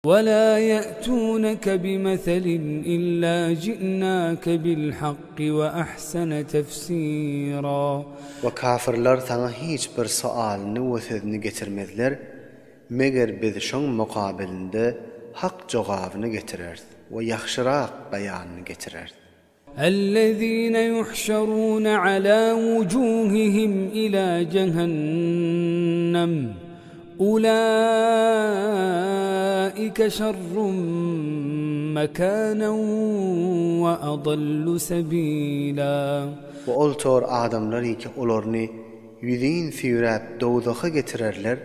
ولا يأتونك بمثل إلا جئناك بالحق وأحسن تفسيرا. We kafyrlar saňa hiç bir soalyny we sözüni getirmezler, meger biz şoň mukabylynda hak jogabyny getireris we ýagşyrak beýanyny getireris. الذين يحشرون على وجوههم إلى جهنم أولئك شر مكانا وأضل سبيلا. We ol tor adamlar ki olaryny ýüzin süýräp dowzaha getirerler,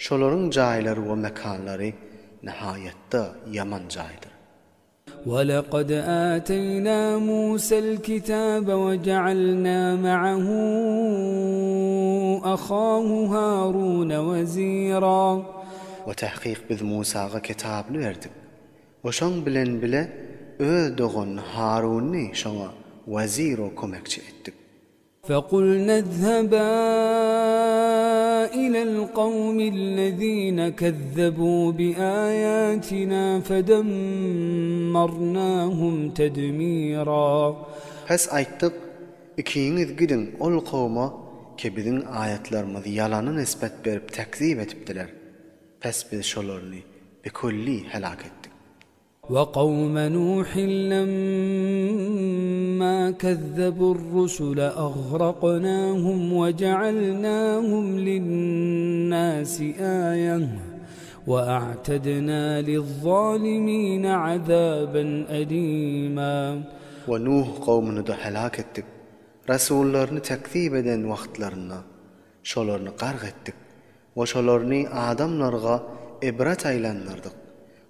şolaryň jaýlary we mekanlary nihaýatda ýaman jaýdyr. ولقد آتينا موسى الكتاب وجعلنا معه أخاه هارون وزيرا. We tahkyk biz Musaga kitabyny berdik we şoň bilen bile öz doganyny Haruny şoňa wezir we komekçi etdik. فقلنا اذهبا إلى القوم الذين كذبوا بآياتنا فدمرناهم تدميرا. Pes aýtdyk, Ikiňiz gidiň ol kowma ki biziň aýatlarymyzy ýalana nisbet berip tekzip edipdiler. Pes biz şolaryny bikülli helak etdik. وقوم نوح لما كذبوا الرسل أغرقناهم وجعلناهم للناس آية وأعتدنا للظالمين عذابا أليما. We Nuh kowmuny-da helak etdik. Resullaryny tekzip eden wagtlarynda şolaryny gark etdik we şolaryny adamlarga ibret aýlandyrdyk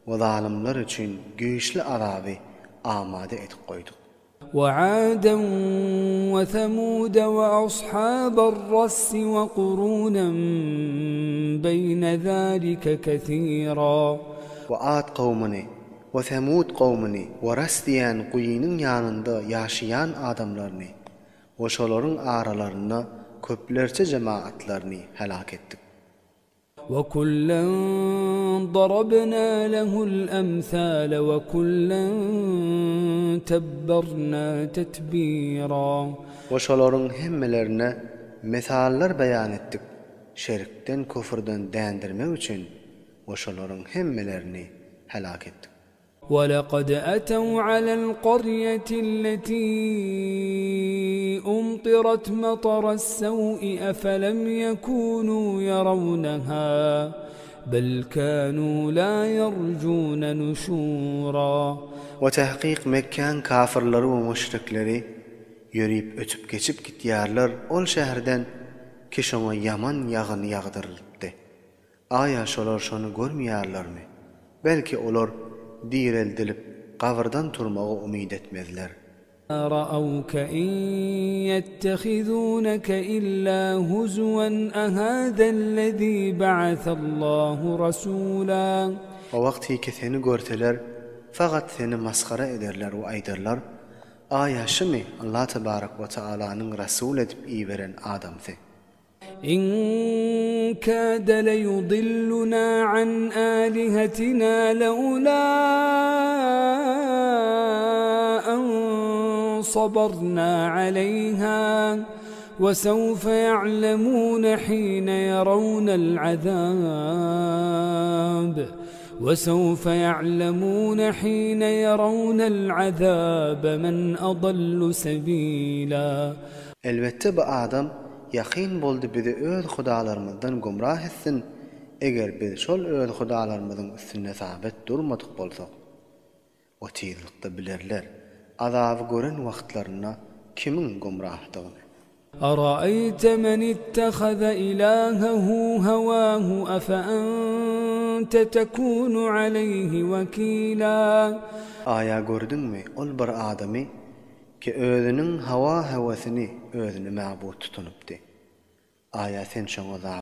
we zalymlar üçin güýçli azaby amada edip goýduk. وعادا وثمود وأصحاب الرس وقرونا بين ذلك كثيرا. We Ad kowmuny, we Semud kowmuny, we Ras diýen guýynyň ýanynda ýaşaýan adamlaryny we şolaryň aralarynda köplerçe jemagatlaryny helak etdik. وكلا ضربنا له الأمثال وكلا تبرنا تتبيرا. We şolaryň hemmelerine mysallar beýan etdik, şirkden, küfürden dändirmek üçin we şolaryň hemmelerini helak etdik. ولقد أتوا على القرية التي أمطرت مطر السوء أفلم يكونوا يرونها بل كانوا لا يرجون نشورا. We tahkyk Mekgäň kafyrlary we müşrikleri ýörip ötüp geçip gitýärler ol şäherden ki şoňa ýaman ýagyn ýagdyrylypdy. Aýa şolar şony görmeýärlermi? Belki olar direldilip gabyrdan turmagy umyt etmezler. رأوك إن يتخذونك إلا هزوا أهذا الذي بعث الله رسولا. O wagt ki seni görseler, fakat seni masgara ederler we aýdarlar, Aýa şumy Allah tebarek we taalanyň rasul edip iberen adamsy? إن كاد ليضلنا عن آلهتنا لولا أن صبرنا عليها وسوف يعلمون حين يرون العذاب وسوف يعلمون حين يرون العذاب من أضل سبيلا. Elbetde bu adam ýakyn boldy bizi öz hudalarymyzdan gumrah etsin, eger biz şol öz hudalarymyzyň üstünde sabit durmadyk bolsak. O tizlikde bilerler, azaby gören wagtlarynda kimiň gumrahdygyny. أرأيت من اتخذ إلهه هواه أفأنت تكون عليه وكيلا. Aýa gördüňmi ol bir adamy ki özüniň hawa hewesyny özüne mabut tutunypdy. Aýa sen şoňa.